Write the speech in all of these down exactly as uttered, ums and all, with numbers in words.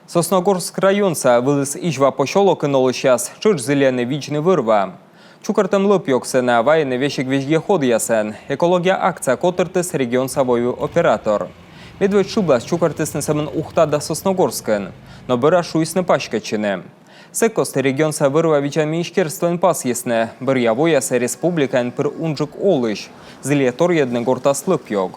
Сосногорск районса Вылыс Изьва посёлокын олысьяс тшӧтш зільӧны видзны вӧр-ва. Чукӧртӧм лӧп-ёгсӧ на вайӧны весиг весьгӧ ходъясӧн. «Экология» акция котыртіс регионса войвыв оператор. Медводз шыблас чукӧртісны сӧмын Ухта да Сосногорскын, но бӧрас шуисны паськӧдчыны. Сэк кості регионса вӧр-ва видзан министерствоын пасйисны, бӧръя воясӧ республикаын пыр унджык олысь зільӧ торйӧдны гортас лӧп-ёг.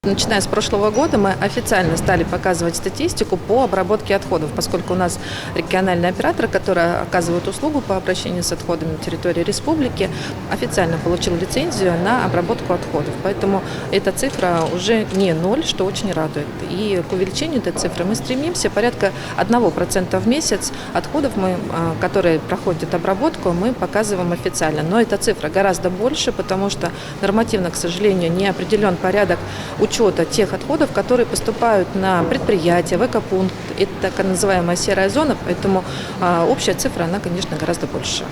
Начиная с прошлого года мы официально стали показывать статистику по обработке отходов, поскольку у нас региональный оператор, который оказывает услугу по обращению с отходами на территории республики, официально получил лицензию на обработку отходов. Поэтому эта цифра уже не ноль, что очень радует. И к увеличению этой цифры мы стремимся. Порядка одного процента в месяц отходов, мы, а, которые проходят обработку, мы показываем официально. Но эта цифра гораздо больше, потому что нормативно, к сожалению, не определен порядок учета тех отходов, которые поступают на предприятия, в экопункт. Это так называемая серая зона, поэтому, а, общая цифра, она, конечно, гораздо больше.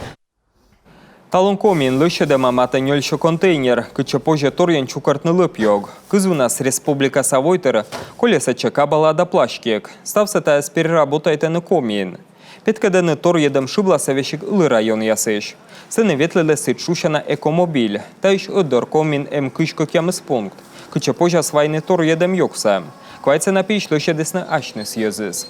Талун Комиын лӧсьӧдӧма матӧ нёльсё контейнер, кытчӧ позьӧ торйӧн чукӧртны лӧп-ёг. Кызвынас республикаса войтыр кольӧ сэтчӧ кабала да пластик. Ставсӧ тайӧс переработайтӧны Комиын. Петкӧдӧны торйӧдӧм шыбласӧ весиг ылі районъясысь. Сэні ветлӧдлӧ сідз шусяна «Экомобиль». Таысь ӧтдор Комиын эм кызь кӧкъямыс пункт, кытчӧ позяс вайны торйӧдӧм ёгсӧ. Квайтсӧ на пиысь лӧсьӧдісны асьныс йӧзыс.